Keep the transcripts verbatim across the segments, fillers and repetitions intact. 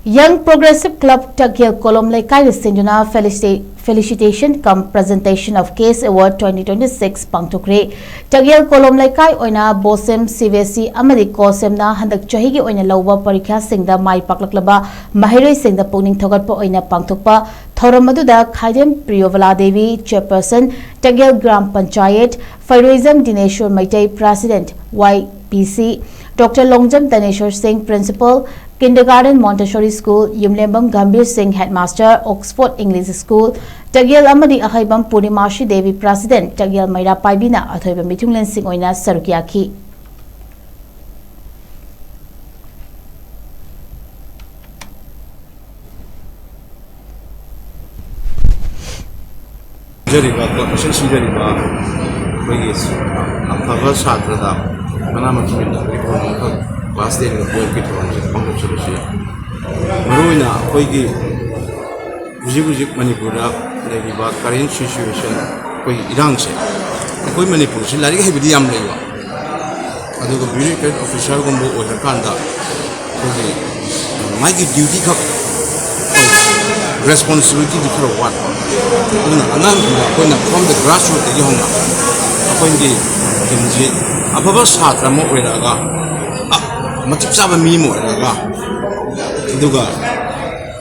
Young Progressive Club ꯇꯛꯌꯦꯜ ꯀꯣꯂꯣꯝ ꯂꯩꯀꯥꯏꯗ ꯁꯤꯟꯗꯨꯅ Felicita- Felicitation cum Presentation of Case Award twenty twenty-six ꯄꯥꯡꯊꯣꯛꯈ꯭ꯔꯦ꯫ ꯇꯛꯌꯦꯜ ꯀꯣꯂꯣꯝ ꯂꯩꯀꯥꯏ ꯑꯣꯏꯅ ꯕꯣꯁꯦꯝ, ꯁꯤꯕꯦꯁꯤ ꯑꯃꯗꯤ ꯀꯣꯁꯦꯝꯅ ꯍꯟꯗꯛ ꯆꯍꯤꯒꯤ ꯑꯣꯏꯅ ꯂꯧꯕ ꯄꯔꯤꯈ꯭ꯌꯥꯁꯤꯡꯗ ꯃꯥꯏ ꯄꯥꯛꯂꯛꯂꯕ ꯃꯍꯩꯔꯣꯏꯁꯤꯡꯗ ꯄꯨꯛꯅꯤꯡ ꯊꯧꯒꯠꯄ ꯑꯣꯏꯅ ꯄꯥꯡꯊꯣꯛꯄ ꯊꯧꯔꯝ ꯑꯗꯨꯗ ꯈꯥꯏꯗꯦꯝ Priyobala Devi, Chairperson, Takyel gram panchayat, Pheiroijam Dinesor Meitei, President, Y P C, Doctor Longjam Tanesor Singh, Principal, Kindergarten Montessori School, ꯌꯨꯝꯂꯦꯝꯕꯝ Gambhir ꯁꯤꯡ, Headmaster, Oxford English School, ꯇꯛꯌꯦꯜ ꯑꯃꯗꯤ ꯑꯍꯩꯕꯝ ꯄꯨꯔꯅꯤꯃꯥ ꯁ꯭ꯔꯤꯗꯦꯕꯤ, President, ꯇꯛꯌꯦꯜ ꯃꯩꯔꯥ ꯄꯥꯏꯕꯤꯅ ꯑꯊꯣꯏꯕ ꯃꯤꯊꯨꯡꯂꯦꯟꯁꯤꯡ ꯑꯣꯏꯅ ꯁꯔꯨꯛ ꯌꯥꯈꯤ꯫ ꯁꯤꯟꯖꯔꯤꯕ, ꯀꯣꯔꯄꯣꯔꯦꯁꯟ ꯁꯤꯟꯖꯔꯤꯕ ꯑꯩꯈꯣꯏꯒꯤ ꯑꯐꯕ ꯁꯥꯇ꯭ꯔꯗ ꯃꯅꯥ ꯃꯊꯨꯝ ꯌꯨꯝꯊꯣꯛꯄꯒꯤ ꯊꯧꯔꯝ ꯑꯃꯈꯛ class ten ꯒ twelve ꯀꯤ ꯊꯧꯔꯝꯁꯤꯗ ꯄꯥꯡꯊꯣꯛꯆꯕꯁꯤ ꯃꯔꯨꯑꯣꯏꯅ ꯑꯩꯈꯣꯏꯒꯤ ꯍꯧꯖꯤꯛ ꯍꯧꯖꯤꯛ ꯃꯅꯤꯄꯨꯔꯗ ꯂꯩꯔꯤꯕ current situation, ꯑꯩꯈꯣꯏꯒꯤ ꯏꯔꯥꯡꯁꯦ, ꯑꯩꯈꯣꯏ ꯃꯅꯤꯄꯨꯔꯁꯤ ꯂꯥꯏꯔꯤꯛ ꯍꯩꯕꯗꯤ ꯌꯥꯝ ꯂꯩꯕ, ꯑꯗꯨꯒ bureaucrat officer ꯒꯨꯝꯕ ꯑꯣꯏꯔꯀꯥꯟꯗ ꯑꯩꯈꯣꯏꯒꯤ ꯃꯥꯒꯤ duty ꯈꯛ ꯇꯧꯕ, responsibility ꯗꯤ ꯈꯔ ꯋꯥꯠꯄ꯫ ꯑꯗꯨꯅ ꯑꯉꯥꯡꯁꯤꯡꯗ ꯑꯩꯈꯣꯏꯅ from the grassroot ꯇꯒꯤ ꯍꯧꯅ ꯑꯩꯈꯣꯏꯒꯤ ꯇꯤꯝꯁꯤ ꯑꯐꯕ ꯁꯥꯇ꯭ꯔ ꯑꯃ ꯑꯣꯏꯔꯛꯑꯒ, ꯑ, ꯃꯇꯤꯛ ꯆꯥꯕ ꯃꯤ ꯑꯃ ꯑꯣꯏꯔꯛꯑꯒ, ꯑꯗꯨꯒ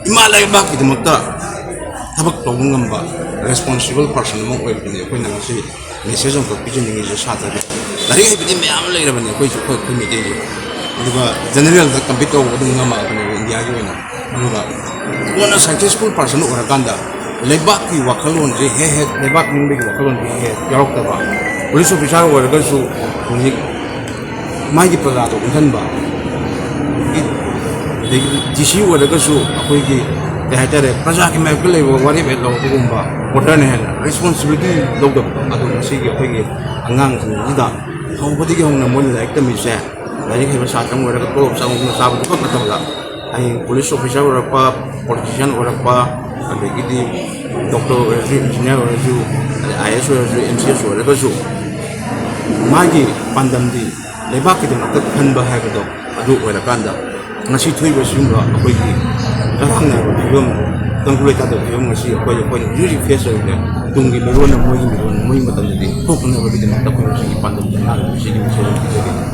ꯏꯃꯥ ꯂꯩꯕꯥꯛꯀꯤꯗꯃꯛꯇ ꯊꯕꯛ ꯇꯧꯕ ꯉꯝꯕ responsible person ꯑꯃ ꯑꯣꯏꯔꯛꯄꯅꯤ꯫ ꯑꯩꯈꯣꯏꯅ ꯉꯁꯤ message ꯑꯃꯈꯛ ꯄꯤꯖꯅꯤꯡꯉꯤꯁꯦ ꯁꯥꯇ꯭ꯔꯗ꯫ ꯂꯥꯏꯔꯤꯛ ꯍꯩꯕꯗꯤ ꯃꯌꯥꯝ ꯑꯃ ꯂꯩꯔꯕꯅꯤ ꯑꯩꯈꯣꯏꯁꯨ, ꯑꯩꯈꯣꯏ, ꯑꯩꯈꯣꯏ ꯃꯩꯇꯩꯁꯨ꯫ ꯑꯗꯨꯒ general ꯗ compete ꯇꯧꯕ ꯑꯗꯨꯝ ꯉꯝꯃꯛꯑꯕꯅꯦꯕ ꯏꯟꯗꯤꯌꯥꯒꯤ ꯑꯣꯏꯅ꯫ ꯑꯗꯨꯒ ꯀꯣꯟꯅ successful person ꯑꯣꯏꯔꯀꯥꯟꯗ ꯂꯩꯕꯥꯛꯀꯤ ꯋꯥꯈꯜꯂꯣꯟꯁꯦ ꯍꯦꯛ ꯍꯦꯛ, ꯂꯩꯕꯥꯛ ꯅꯤꯡꯕꯒꯤ ꯋꯥꯈꯜꯂꯣꯟꯁꯦ ꯍꯦꯛ ꯍꯦꯛ ꯌꯥꯎꯔꯛꯇꯕ꯫ Police officer ꯑꯣꯏꯔꯒꯁꯨ ꯍꯧꯖꯤꯛ ꯃꯥꯒꯤ ꯄ꯭ꯔꯖꯥꯗꯣ ꯏꯟꯊꯟꯕ, ꯑꯗꯒꯤ D C ꯑꯣꯏꯔꯒꯁꯨ ꯑꯩꯈꯣꯏꯒꯤ, ꯀꯩ ꯍꯥꯏꯇꯥꯔꯦ, ꯄ꯭ꯔꯖꯥꯒꯤ ꯃꯥꯌꯣꯛꯇ ꯂꯩꯕ ꯋꯥꯔꯦꯞ ꯍꯦꯛ ꯂꯧꯔꯛꯄꯒꯨꯝꯕ, voter ꯅ ꯍꯦꯟꯅ responsibility ꯂꯧꯗꯕ꯫ ꯑꯗꯣ ꯉꯁꯤꯒꯤ ꯑꯩꯈꯣꯏꯒꯤ ꯑꯉꯥꯡꯁꯤꯡꯁꯤꯗ ꯍꯧꯕꯗꯒꯤ ꯍꯧꯅ ꯃꯣꯏꯅ ꯂꯥꯏꯔꯤꯛ ꯇꯝꯃꯤꯁꯦ, ꯂꯥꯏꯔꯤꯛ ꯍꯩꯕ ꯁꯥꯇ꯭ꯔ ꯑꯃ ꯑꯣꯏꯔꯒ ꯇꯣꯂꯣꯞ ꯆꯥꯕ ꯈꯛ ꯅꯠꯇꯕꯗ, ꯍꯌꯦꯡ police officer ꯑꯣꯏꯔꯛꯄ, politician ꯑꯣꯏꯔꯛꯄ, ꯑꯗꯒꯤꯗꯤ doctor ꯑꯣꯏꯔꯁꯨ, engineer ꯑꯣꯏꯔꯁꯨ, ꯑꯗꯩ I A S ꯑꯣꯏꯔꯁꯨ, M C S ꯑꯣꯏꯔꯒꯁꯨ, ꯃꯥꯒꯤ ꯄꯥꯟꯗꯝꯗꯤ ꯂꯩꯕꯥꯛꯀꯤꯗꯃꯛꯇ ꯈꯟꯕ ꯍꯥꯏꯕꯗꯣ ꯑꯗꯨ ꯑꯣꯏꯔꯀꯥꯟꯗ, ꯉꯁꯤ ꯊꯣꯛꯏꯕ ꯁꯤꯒꯨꯝꯕ ꯑꯩꯈꯣꯏꯒꯤ ꯆꯥꯛꯊꯪꯅꯔꯕ ꯐꯤꯕꯝ, ꯇꯪꯗꯨ ꯂꯩꯇꯥꯗꯕ ꯐꯤꯕꯝ ꯑꯁꯤ ꯑꯩꯈꯣꯏ, ꯑꯩꯈꯣꯏꯅ ꯍꯧꯖꯤꯛ ꯍꯧꯖꯤꯛ ꯐꯦꯁ ꯇꯧꯔꯤꯕ ꯇꯨꯡꯒꯤ ꯃꯤꯔꯣꯟꯅ ꯃꯣꯏꯒꯤ ꯃꯤꯔꯣꯟ, ꯃꯣꯏꯒꯤ ꯃꯇꯝꯗꯗꯤ ꯊꯣꯛꯇꯅꯕꯒꯤꯗꯃꯛꯇ ꯑꯩꯈꯣꯏ ꯃꯁꯤꯒꯤ ꯄꯥꯟꯗꯝꯗ ꯂꯥꯛꯂꯤꯕ ꯁꯤꯒꯤ ꯃꯤꯁꯛ ꯑꯗꯨ ꯄꯤꯖꯒꯦ꯫